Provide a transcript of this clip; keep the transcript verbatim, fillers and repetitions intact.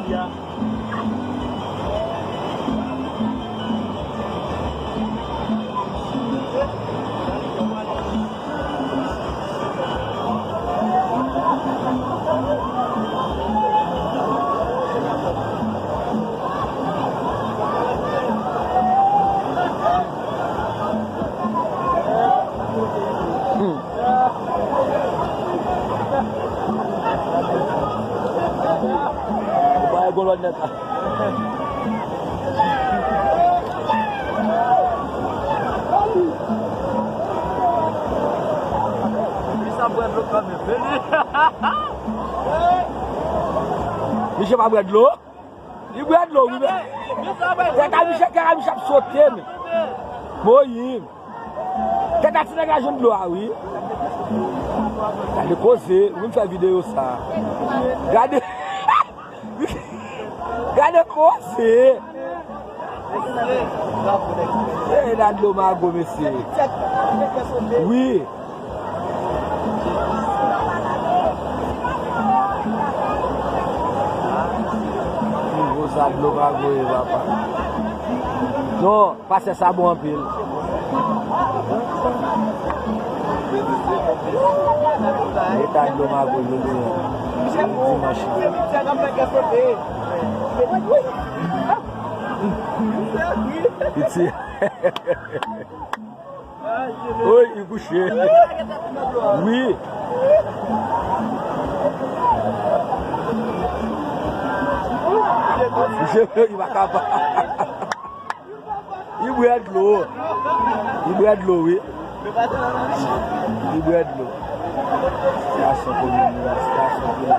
Ou pa wè gwo lòt nèt la. Misye pa bwè dlo. Misye pa bwè dlo, wi, men. Tèt a misye, tèt a misye ap sote, men. Moyiz. Tèt a ti nèg la jwenn dlo a, wi. Gade koze, ou vin fè videyo sa. Gade. Gade koze. E la dlo mago, mesye. Wi. Nivo sa dlo mago ye, papa. Non. Pastè sa bon anpil. Eta dlo mago jodi an. Dimanch. Piti. Oy, li kouche. Wi. Misye, li pa kapab. Li bwè dlo. Li bwè dlo, wi. Li bwè dlo. Sitiyasyon komin nou an, sitiyasyon komin.